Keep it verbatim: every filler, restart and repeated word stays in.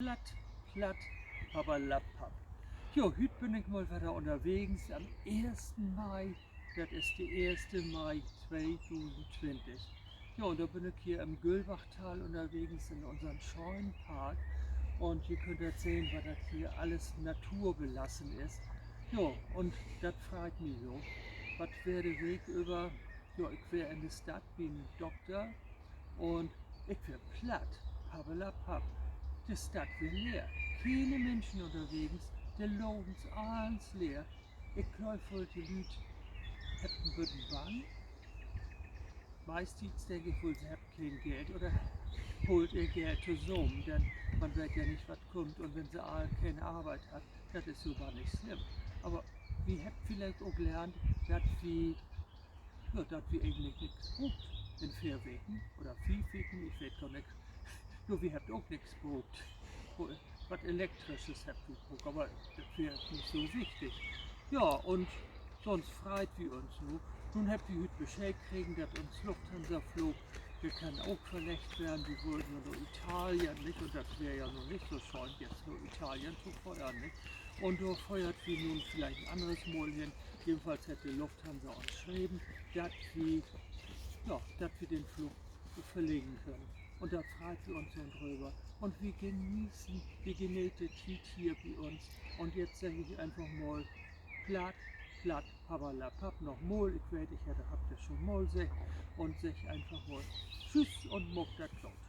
Platt, platt, pappalapapp. Jo, hüüt bün ik mal wedder ünnerwegens an'n eersten Mai. Dat is de eerste Mai tweedusendtwintig. Jo, un dor bün ik hier in't Gölbachtal ünnerwegens in unsern schönen Park. Un ji köönt dat sehn, wat dat hier alles naturbelassen is. Jo, un dat freit mi so. Wat weer de Week över? Jo, ik weer in de Stadt bi'n Dokter. Un ik weer platt, pappelapapp. De Stadt weer leer. Kene Minschen ünnerwegens, de Ladens allens leer. Ik glööv woll, de Lüüd hebbt en beten Bang. Meisttiets denk ik woll, se hebbt keen Geld oder hoolt ehr Geld tosamen, denn man weet ja nich, wat kummt. Un wenn se all keen Arbeit hebbt, dat is so bannig slimm. Aver wi hebbt villicht ok lernt, dat wi, ja, dat wi egentlich nix bruukt in veer Weken oder fief Weken, ik weet gor nix. Jo, wi hebbt ok nix bruukt. Wo-, wat Elektrisches hebbt wi bruukt, aver dat weer nich so wichtig. Ja, un sonst freit wi uns nu. Nu hebbt wi hüüt Bescheed kregen, dat uns Lufthansa-Floog, de kann ok verleggt weern. Wi wullen ja na Italien, nich? Un dat weer ja nu nich so schöön, jetzt na Italien to föhren, nich? Un dor föhrt wi nu villicht en anneres Mal hen. Jedenfalls hett de Lufthansa uns schreven, dat wi, ja, dat wi den Floog verleggen köönt. Un dor freit wi uns so dröver. Un wi geneet, wi geneet de Tiet hier bi uns. Un jetzt segg ik eenfach mal platt, platt, pappalapapp noch mal. Ik weet, ik heff, hebb dat schon mal seggt. Un segg eenfach mal tschüss un maakt dat goot.